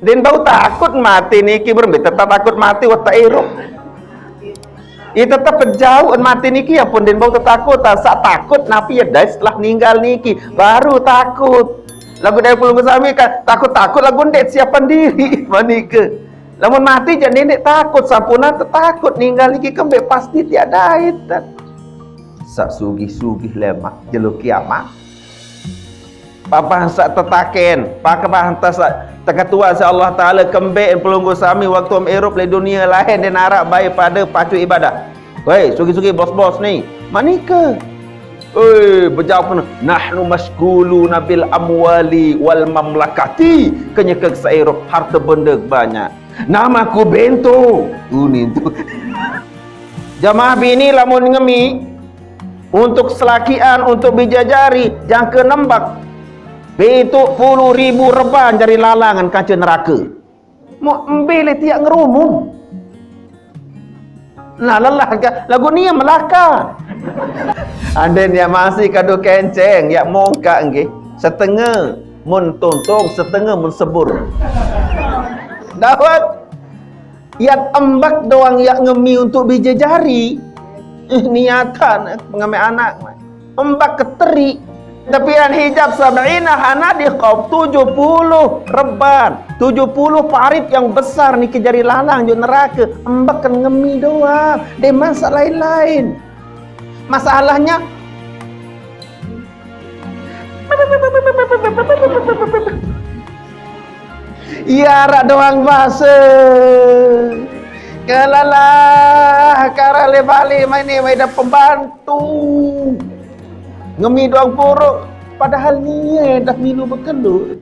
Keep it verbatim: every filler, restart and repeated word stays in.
Den bau takut mati niki, berembe tetap takut mati, watak irup. Ia tetap bejauh mati niki, ya pun den bau takut, tak takut napi ya dai setelah ninggal niki, baru takut. Lagu dai pelungguh sami kan, takut-takut lagu ndeq siapan diri, manike. Lamun mati jaq ndeq takut, sampun tetakut, ninggal niki kembeq pasti tiaq dait. Saq sugih-sugih lemaq jelo kiamat. Papahan saq tetaken, papahan saq teketuan siq Allah Taala, kembeq pelungguh sami waktu irup leq dunie laen ndeq naraq bae pade pacu ibadah. Woi, sugih-sugih bos-bos ni. Manike. Oi, bejawab kene, "Nahnu masyghuluna bil amwali wal mamlakati." Kenyeke saq irup harte bende banyak. Namaku Bento. Unin tu. Jamaah bini lamun ngemi, untuk selakian, untuk bije jari, jangke nembak. Pitu puluh ribu reban jari lalangan kance nerake. Mo embe leq tiaq ngerumun. Nah, lelah ka-, laguq nie melaka. Anden yaq masih kadu kenceng, yaq mongkaq nggih. Setenge mun tuntung, setenge mun sebur. Dawet. Yaq embek doang yaq ngemi untuk bije jari. Eh, niatan, eh, pengemek anak. Embek keterik. Tepian hijab sab'ina hana diqop tujuh puluh reban. Tujuh puluh parit yang besar niki jari lalang jok nerake. Embek kan ngemi doang. Deman saq lain-lain. Masalahnya, Ie araq doang base. Kelalah, kareh leq bale maine, mai dait pembantu. Ngemi doang puruk, padahal nie dah milu bekelu.